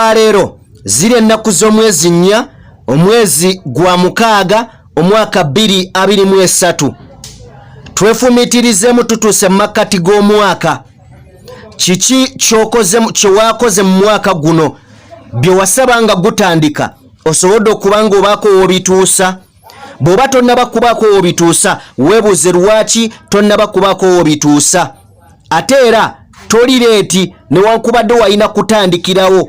Olwaleero ziri ennaku z'omwezi 4, omwezi gwa 6, omwaka 2023. Twefumiitirizeemu, tutuuse mu makkati g'omwaka. Kiki kyokoze, kye waakoze mu mwaka guno? Bye wasaba nga gutandika osobodde okuba nga obaako w'obituusa? Bw'oba tonnaba kubaako w'obituusa, weebuuze lwaki tonnaba kubaako w'obituusa. Ate era toli late, newankubadde walina kutandikirawo.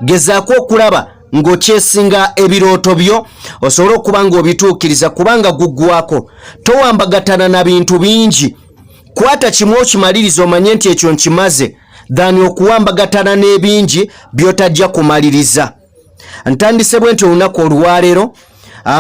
Gezaako okulaba ng'okyesinga ebirooto byo osobole okuba ng'obituukiriza, kubanga guggwako. Towambagatana na bintu bingi. Kwata kimu okimaliriza, omanye nti ekyo nkimaze, than okuwambagatana n'ebingi by'otajja kumaliriza. Ntandise bwe nti olunaku olwaleero,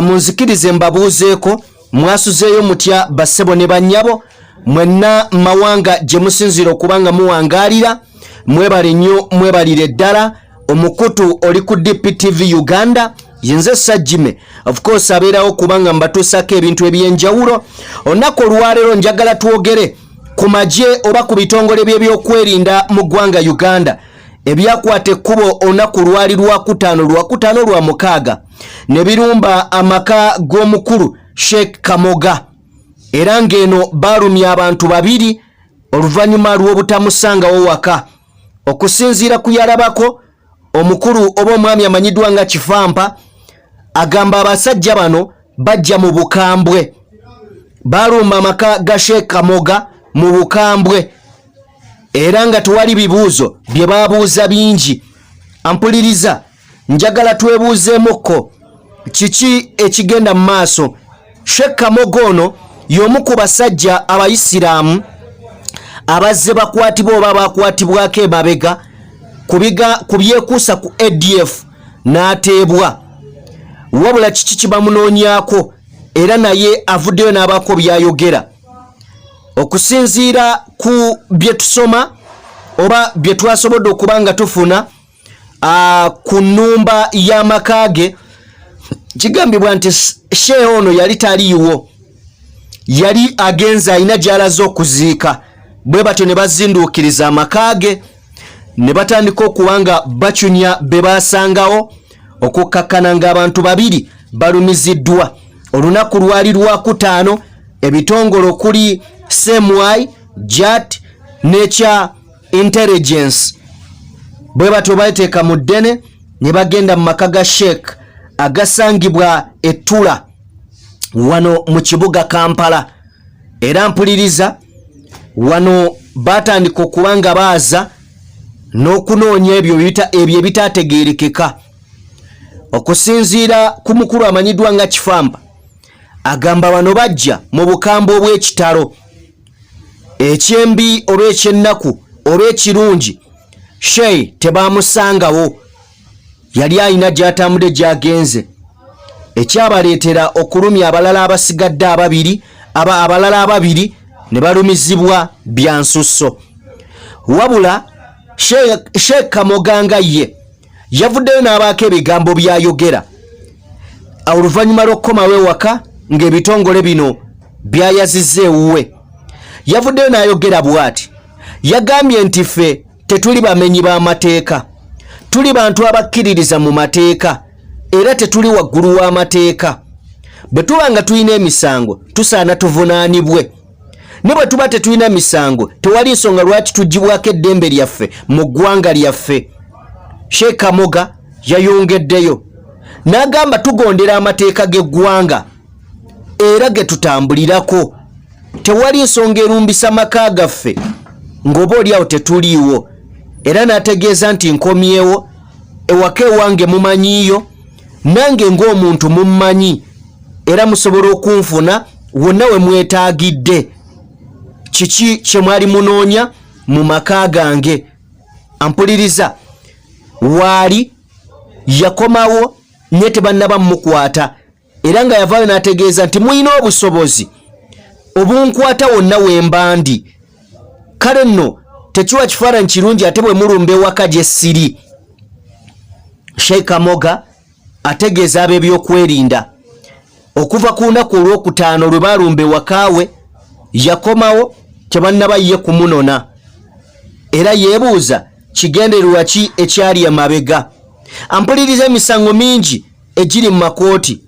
munzikirize mbabuuzeeko: mwasuzeeyo mutya, bassebo ne bannyabo, mwenna mawanga gye musinziira okuba nga muwangaalira? Mwebale nnyo, mwebalire ddala. Omukutu oli ku DPTV Uganda. Yenze Sajjime, of course abeerawo kubanga mbatuusako ebintu ebyenjawulo. Olunaku olwaleero njagala twogere ku magye oba ku bitongole by'ebyokwerinda mu ggwanga Uganda ebyakwata ekkubo olunaku lwali Lwakutaano, Lwakutaano Lwa 6, ne birumba amaka g'omukulu Sheikh Kamoga, era ng'eno baalumya abantu babiri oluvannyuma lw'obutamusangawo waka. Okusinziira ku yalabako, omukulu oba omwami amanyiddwa nga Kifampa agamba abasajja bano bajja mu bukambwe, balumba amaka ga Sheikh Kamoga mu bukambwe, era nga tewali bibuuzo bye babuuza bingi. Ampuliriza, njagala twebuuzeemukko kiki ekigenda mu maaso. Sheikh Kamoga ono y'omu ku basajja Abayisiraamu abazze bakwatibwa oba bakwatibwako emabega ku byekuusa ku ADF n'ateebwa. Wabula kiki kibamunoonyaako? Era naye avuddeyo n'abaako by'ayogera. Okusinziira ku bye tusoma oba bye twasobodde okuba nga tufuna ku nnumba y'amaka ge, kigambibwa nti shehe ono yali taliiwo, yali agenze alina gy'alaze okuziika. Bwe batyo ne bazinduukiriza amaka ge ne batandika okuba nga bacunya be basangawo, okukkakkana ng'abantu babiri balumiziddwa. Olunaku lwali Lwakutaano. Ebitongole okuli CMI, JAT n'ekya intelligence bwe batyo bateeka mu ddene ne bagenda mu maka ga Sheikh agasangibwa Ettula wano mu kibuga Kampala. Era mpuliriza, wano batandika okuba nga baaza n'okunoonya ebyo ebyo ebitaategeerekeka. Okusinziira ku mukulu amanyiddwa nga Kifamba, agamba bano bajja mu bukambwe obw'ekitalo. Ekyembi oba ekyennaku oba ekirungi, Sheikh tebamusangawo, yali alina gy'atambudde gy'agenze, ekyabaleetera okulumya abalala abasigadde ababiri, aba abalala ababiri ne balumizibwa bya nsusso. Wabula Sheikh Kamoga ye yavuddeyo n'abaako ebigambo by'ayogera oluvannyuma lw'okukomawo ewaka ng'ebitongole bino byayazizza ewuwe. Yavuddeyo n'ayogera bw'ati, yagambye nti, "Ffe tetuli bamenyi b'amateeka, tuli bantu abakkiririza mu mateeka, era tetuli waggulu w'amateeka. Bwe tuba nga tulina emisango, tusaana tuvunaanibwe, ne bwe tuba tetulina misango, tewali nsonga lwaki tugibwako eddembe lyaffe mu ggwanga lyaffe." Sheikh Kamoga yayongeddeyo n'agamba, "Tugondera amateeka g'eggwanga era ge tutambulirako. Tewali nsonga erumbisa maka gaffe ng'oba oli awo tetuliiwo." Era n'ategeeza nti, "Nkomyewo ewaka ewange, mumanyiiyo, nange ng'omuntu mummanyi, era musobola okunfuna wonna we mwetaagidde. Kiki kye mwali munoonya mu maka gange?" Ampuliriza, waali yakomawo nye tebannaba mukwata, era nga yavaayo n'ategeeza nti, "Mulina obusobozi obunkwata wonna wemba ndi. Kale nno tekiwa kifaananyi kirungi ate bwe mulumba ewaka gye siri." Sheikh Kamoga ategeeza ab'ebyokwerinda okuva ku lunaku Olwokutaano lwe baalumba ewakaawe, yakomawo tebannaba ye kumunona, era yeebuuza Kigendererwa ki ekyali emabega? Ampuliriza, emisango mingi egiri mu makooti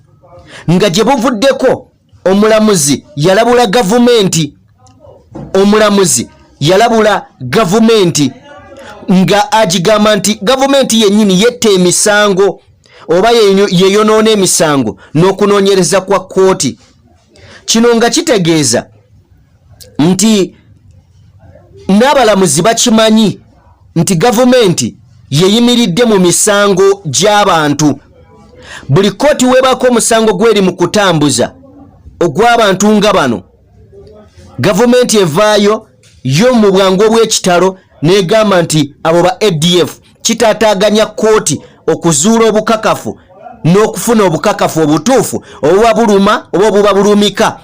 nga gye buvuddeko omulamuzi yalabula gavumenti, omulamuzi yalabula gavumenti nga agigamba nti gavumenti yennyini yetta emisango oba yeyonoona emisango n'okunoonyereza kwa kkooti. Kino nga kitegeeza nti n'abalamuzi bakimanyi nti gavumenti yeyimiridde mu misango gy'abantu. Buli kkooti webaako omusango gweri mu kutambuza ogw'abantu nga bano, gavumenti evaayo yo mu bwangu obw'ekitalo n'egamba nti abo ba ADF. Kitaataaganya kkooti okuzuula obukakafu n'okufuna obukakafu obutuufu obuba buluma oba obuba bulumika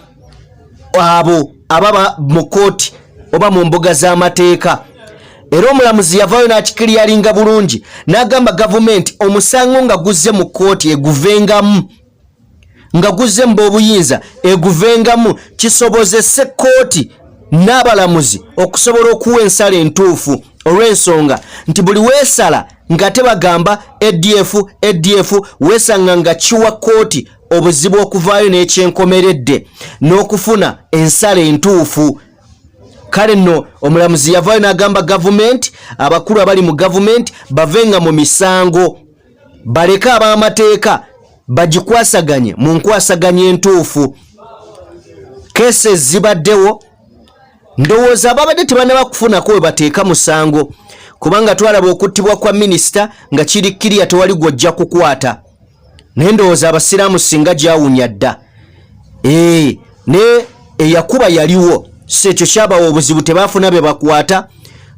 abo ababa mu kkooti oba mu mbuga z'amateeka. Era omulamuzi yavaayo n'akikiriyalinga bulungi n'agamba gavumenti omusango nga guzze mu kkooti eguvengamu, nga guzze mu b'obuyinza eguvengamu, kisobozese kkooti n'abalamuzi okusobola okuwa ensala entuufu, olw'ensonga nti buli weesala nga tebagamba ADF, ADF, weesanga nga kiwa kkooti obuzibu okuvaayo n'ekyenkomeredde n'okufuna ensala entuufu. Kale nno omulamuzi yavaayo n'agamba gavumenti, abakulu abali mu gavumenti bavenga mu misango, baleke ab'amateeka bagikwasaganye mu nkwasaganya entuufu. Kese zibaddewo, ndowooza ababadde tebanaba kufunako we bateeka musango, kubanga twalaba okuttibwa kwa minisita nga kiri kkiriya, tewali gw'ojja kukwata. Naye ndowooza abasiraamu singa gyawunya dda, ee ne eyakuba yaliwo, si ekyo kyabawa obuzibu, tebaafuna be bakwata.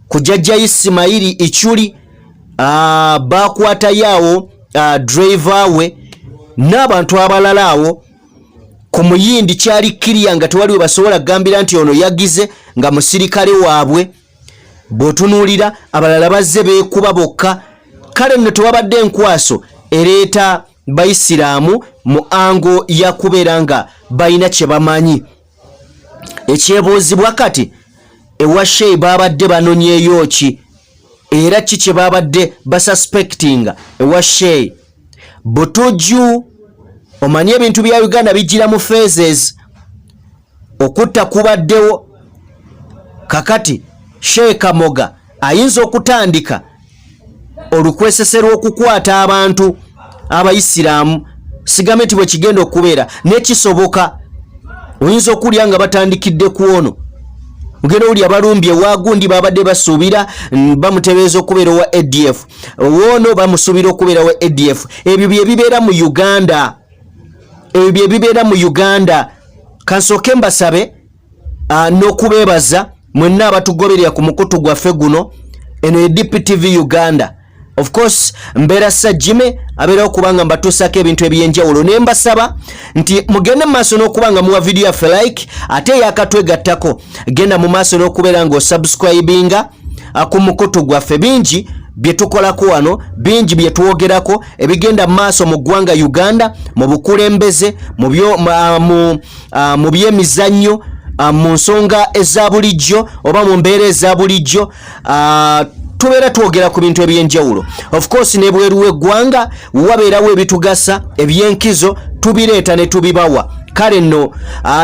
Ku jjajja Isimayiri Icyuli, bakwatayo awo driver we n'abantu abalala awo. Ku muyindi kyali kkiriya nga tewali we basobola kugambira nti ono yagize nga musirikale waabwe. Bw'otunuulira abalala bazze beekuba bokka. Kale nno tewabadde enkwaso ereeta bayisiraamu mu ango ya kubeera nga balina kye bamanyi. Ekyebuuzibwa kati, ewa Sheyi babadde banonyeeyo ki, era ki kye babadde basuspectinga ewa Sheyi Butujju? Omanyi ebintu bya Uganda bijjira mu phases. Okutta kubaddewo, kakati Sheikh Kamoga ayinza okutandika olukwesese lw'okukwata abantu abayisiraamu. Sigambe nti bwe kigenda okubeera, nekisoboka oyinza okulya nga batandikidde ku ono, mugenda owulya balumbye wagundi babadde basuubira bamutebeeza okubeera owa ADF, woono bamusuubira okubeera wa ADF. Ebyo bye bibeera mu Uganda, ebyo bye bibeera mu Uganda. Kansooke mbasabe n'okubeebaza mwenna abatugoberera ku mukutu gwaffe guno. Eno ye DPTV Uganda. Of course mbeera Sajime abeerawo kubanga mbatuusako ebintu ebyenjawulo, ne mbasaba nti mugende mu maaso n'okuba nga muwa vidiyo yaffe like, ate eyakatwegattako genda mu maaso n'okubeera ng'osubscribinga ku mukutu gwaffe. Bingi bye tukolako wano, bingi bye twogerako ebigenda mu maaso mu ggwanga Uganda, mu bukulembeze, mu byemizannyo, mu nsonga eza bulijjo oba mu mbeera eza bulijjo. Tubeera twogera ku bintu ebyenjawulo. Of course nebweru w'eggwanga wabeerawo ebitugasa ebyenkizo, tubireeta ne tubibawa. Kale nno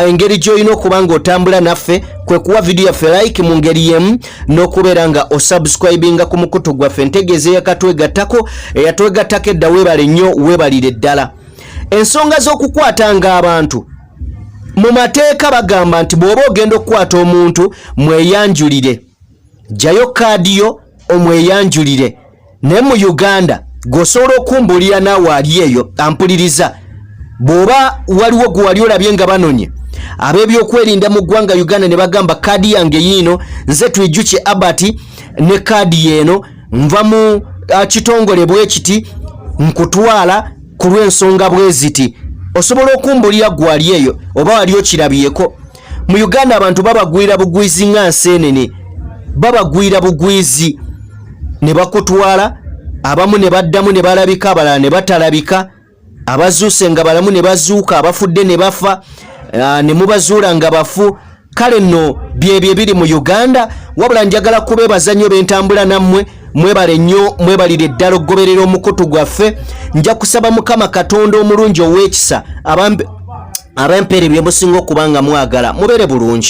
engeri gy'olina okuba ng'otambula naffe kwe kuwa vidiyo yaffe like, mu ngeri y'emu n'okubeera nga osubscribinga ku mukutu gwaffe. Ntegeeza eyakatwegattako, eyatwegattako edda, weebale nnyo, weebalire ddala. Ensonga z'okukwatanga abantu, mu mateeka bagamba nti bw'oba ogenda okukwata omuntu mweyanjulire, jjayo kaadi yo omweyanjulire. Naye mu Uganda gweosobola okumbuulira naawe ali eyo ampuliriza, bw'oba waliwo gwe wali olabye nga banonye ab'ebyokwerinda mu ggwanga Uganda ne bagamba kaadi yange yiino, nze Twijukye Abati ne kaadi yeeno, nva mu kitongole bwe kiti, nkutwala ku lw'ensonga bwe ziti, osobola okumbuulira gwe ali eyo oba wali okirabyeko? Mu Uganda abantu babagwira bugwizi nga nseenene, babagwira bugwizi ne bakutwala, abamu ne baddamu ne balabika, abalala ne batalabika, abazuuse nga balamu ne bazuuka, abafudde ne bafa, ne mubazuula nga bafu. Kale nno byebyo ebiri mu Uganda. Wabula njagala kubeebaza nnyo bentambula nammwe. Mwebale nnyo, mwebalire ddala okugoberera omukutu gwaffe. Nja kusaba Mukama Katonda omulungi ow'ekisa abampeere bye musinga okuba nga mwagala. Mubeere bulungi.